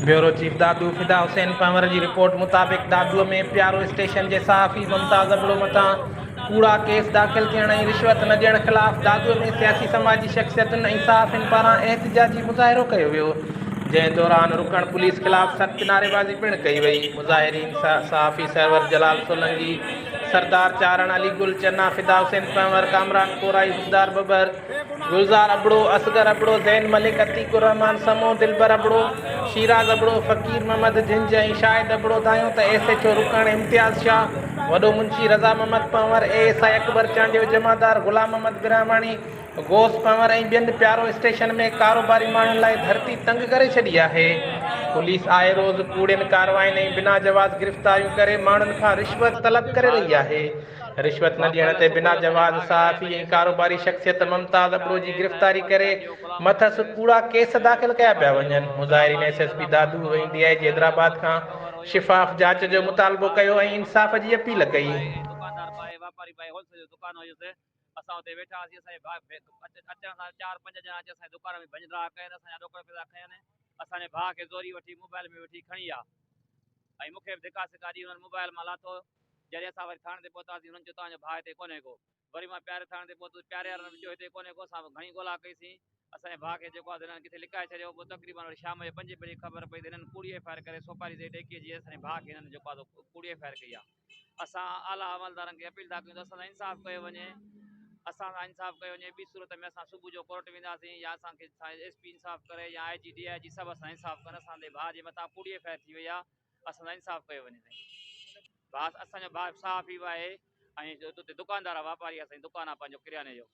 Bureau chief Dadu Fida Hussain Panhwar جي report مطابق دادوء ۾ پيارو اسٽيشن جي صحافي ممتاز ابڙو مٿان ڪوڙا ڪيس داخل ٿيڻ ۽ رشوت نه ڏيڻ خلاف دادوء ۾ سياسي سماجي شخصيتن ۽ صحافين پاران احتجاجي مظاهرو ڪيو ويو جنهن دوران رڪڻ پوليس خلاف سخت نعريبازي پڻ ڪئي وئي مظاهرين صحافي سرور جلال سولنگي، سردار چارڻ، علي گل چنا، فدا حسين پنهور، ڪامران ڪورائي، حبدار ٻٻر، گلزار ابڙو، اصغر ابڙو، زين ملڪ، عتيق الرحمان سمون، دلبر ابڙو، شيراز ابڙو، فقير محمد جهنج ۽ شاهد ابڙو دانهيو ته S H O Rukan Imtiaz Shah, وڏو منشي Raza Muhammad Panhwar, A S I Akbar Chandio, جمعدار غلام محمد براهماڻي، غوث پنهور ۽ ٻين پيارو اسٽيشن ۾ ڪاروباري ماڻهن لاء ڌرتي تنگ ڪري ڇڏي آهي. پوليس آئي روز ڪوڙين ڪاررواين ۽ بنا جواز گرفتاريون ڪري ماڻهن کان رشوت طلب ڪري رهي آهي. رشوت نه ڏيڻ تي بنا جواز صحافي ۽ ڪاروباري شخصيت ممتاز ابڙو جي گرفتاري ڪري مٿس ڪوڙا ڪيس داخل ڪيا پيا وڃن. مظاهرين S S P Dadu ۽ D I G Hyderabad کان شفاف جاچ جو مطالبو ڪيو ۽ انصاف جي اپيل ڪئي. جڏهن اسان وري ٿاڻي تي پهتاسين هنن چيو توهان جو ڀاء هتي ڪونهي ڪو. وري مان پياري ٿاڻي تي پهتس پياري وارن به چيو هتي ڪونهي ڪو اسان به گهڻي ڳولا ڪئي سين اسان جي ڀاء کي جيڪو آهي هنن ڪٿي لڪائي ڇڏيو پوء تقريبن وري شام جو پنجين بجي خبر پئي ته هنن ڪوڙي ايف I R ڪري سوپاري تي ڊيڪي جي اسان جي ڀاء کي هنن جيڪو آهي سو ڪوڙي ايف I R ڪئي آهي اسان اعليٰ عملدارن کي اپيل ٿا ڪيون ته اسان سان انصاف ڪيو وڃي اسان سان انصاف ڪيو وڃي ٻي صورت ۾ اسان صبح جو ڪورٽ وينداسين يا اسان کي ايس پي انصاف ڪري يا آء جي ڊي I جي سڀ اسان انصاف ڪن اسان جي ڀاء جي مٿان ڪوڙي ايف I R ٿي وئي آهي اسان سان انصاف ڪيو وڃي سائين. ڀاء اسان جو ڀاء صحافي به آهي ۽ اتي دڪاندار آهي واپاري آهي سائين دڪان آهي پنهنجو ڪرياني جو.